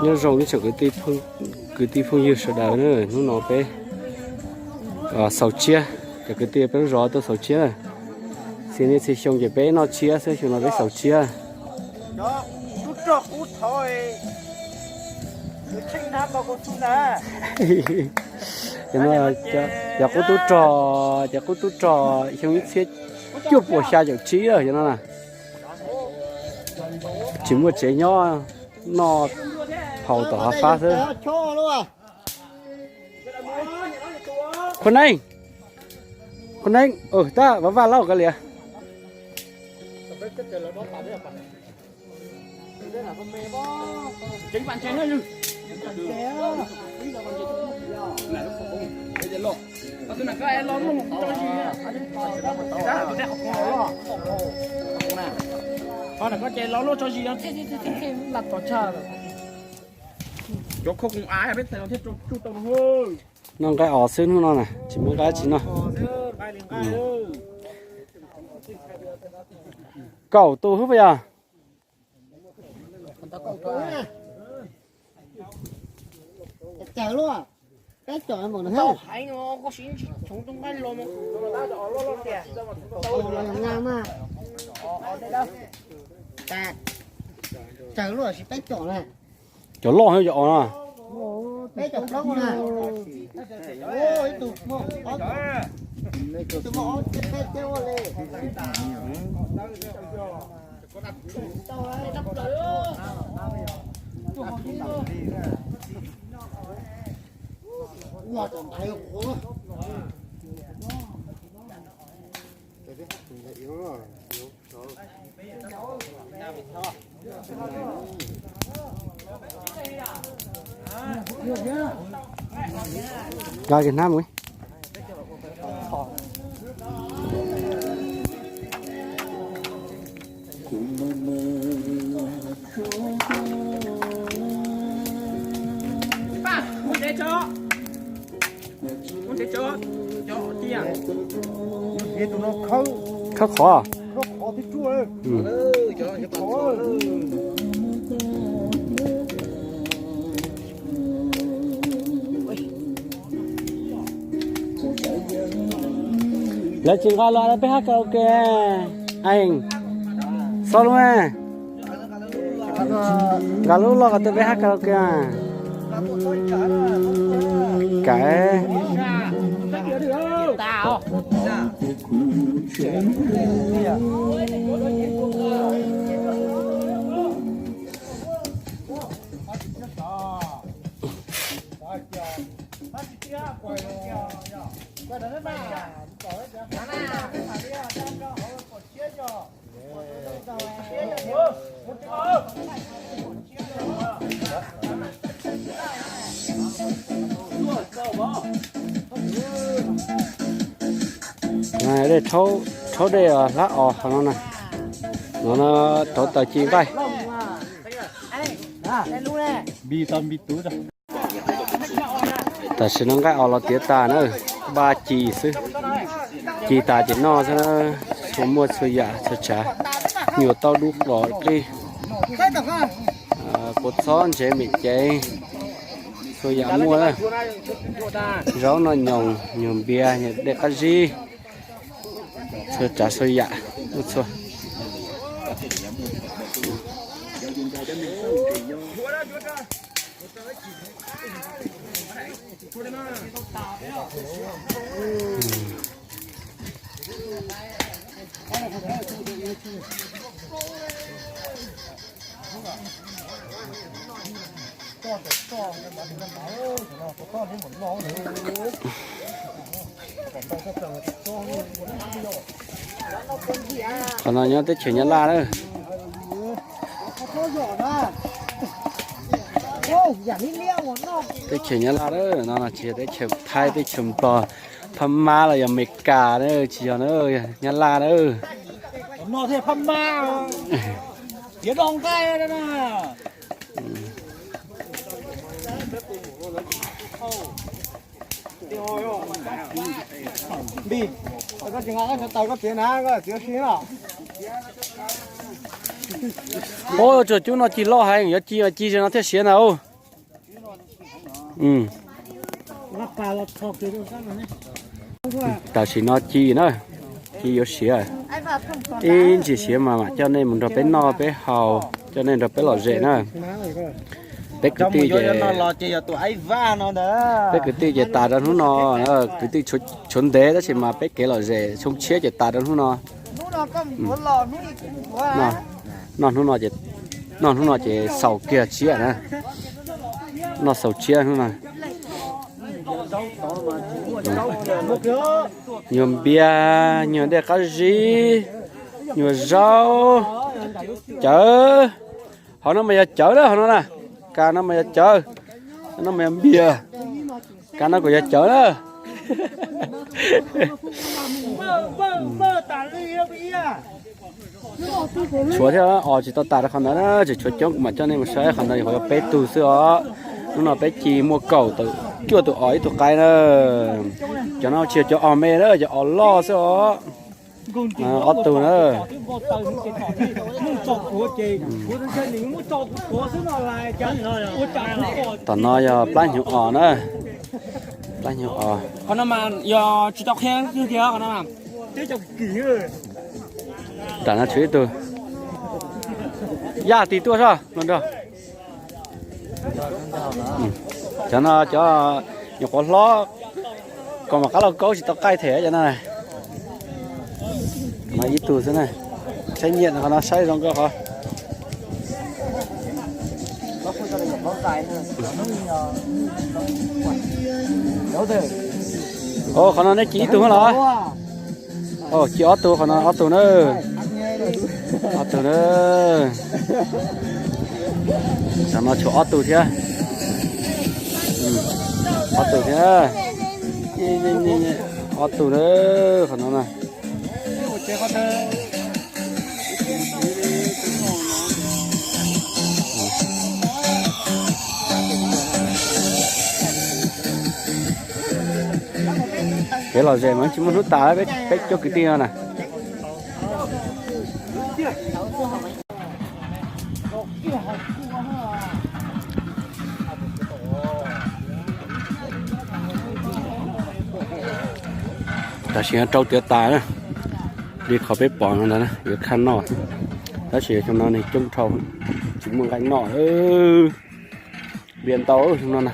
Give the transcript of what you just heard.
Nyob zoo ib tsoom kwv tij phooj ywg sawv daws na, hnub no peb xaus tshiab, cov kwv tij peb lub zos tuaj xaus tshiab na. Txhia niaj txhia xyoo ces peb noj tshiab xwb, xyoo no peb xaus tshiab. Cov qub tub rog, cov qub tub rog xyoo ib txhiab cuaj puas xya caum tsib lawm cov no na. Tsis muaj tsev nyob, noj haus tom hav fab xwb. Khuv Neeb, Khuv Neeb, tab vaj vaj lauj kav liam. Noj nqaij os xwb hnub no na, tsis muaj nqaij tsis noj. Kaum tus xwb puas yog? Cov loj yog os na. Nqa kiag hnab mus. Khawb qhov. Lawv tsis nqa los peb hab karaoke. Ees, xo lub, nqa lub loj ko tuaj peb hab karaoke. Kav. Dej rhaub, rhaub dej hlab os qhov no na. No rauv taws ci nqaij. Tam sim no nqaij os los tiav tas na, npaj ci xwb. Ci tas ces noj xwb, txhua muaj txhua yam txhua tsav, nyuag tauj dub qos qij, kua txob ntsev mem cev, txhua yam muaj. Zaub noj nyoos, nyuag npias, nyuag dej qab zib, txhua tsav txhua yam muaj txhua. Qhov no nyob teb chaws Nyab Laj lawm. Teb chaws Nyab Laj lawm, no tsis yog teb chaws Thaib, teb chaws Nplog, Phab Mab los yog Amelikas, tsis yog, Nyab Laj lawm. Ua tsuas cub no ci loj heev, yuav ci mas ci ze no thiaj siav ntag. Tam sim no ci na, ci yuav siav. Ib ntsis siav mas mam coj nej mus nrog peb noj peb haus, coj nej nrog peb lom zem na. Peb kwv tij ces, peb kwv tij ces tas rau hnub no, kwv tij tshuav ntev tab sis mas peb kev lom zem xyoo tshiab ces tas rau hnub no. Noj hnub no ces, noj hnub no ces xaus kiag tshiab na. Noj xaus tshiab hnub no. Nyuag npias, nyuag dej qab zib, nyuag zaub, cawv. Hauv no mas yog cawv na, hauv no na. Kas no mas yog cawv, no mas yog npias. Kas no kuj yog cawv na. Tshuav thiab os, tsis tau tas rau qhov ntawd na, tseem tshuav coob, kuv mam coj nej mus saib. Qhov ntawd yog qhov yog peb tug xwb os. Hnub no peb ci muaj kaum tus, cuaj tus os ib tug qaib na. Cov no tsis yog cov os me na, cov os loj xwb os. Ob tug na. Tom no yog plab hnyuv os na. Plab hnyuv os. Tam no tshuav ib tug. Yaj tis tuaj soj los nrog. Cov no cov nyuam qhuav hlob, kom mam qab lauj kaub tsis tau qaij them cov no. No ib tug xwb na. Saib nyiam qhov no saib zoo nkauj qhov. Qhov no neb ci ib tug los? Ci ob tug, qhov no ob tug na. Ob tug na. Tam no tshuav ob tug thiab. Ob tug thiab. Ob tug na, qhov no na. Kev lom zem mas tsis muaj hnub tas, peb cov kwv tij no na. Tam sim no rau tiav tas na, li qhov peb pom no ntag, yuav khaj noj. Tab sis xyoo no neeg coob dhau, tsis muaj nqaij noj. Npias ntau xyoo no na.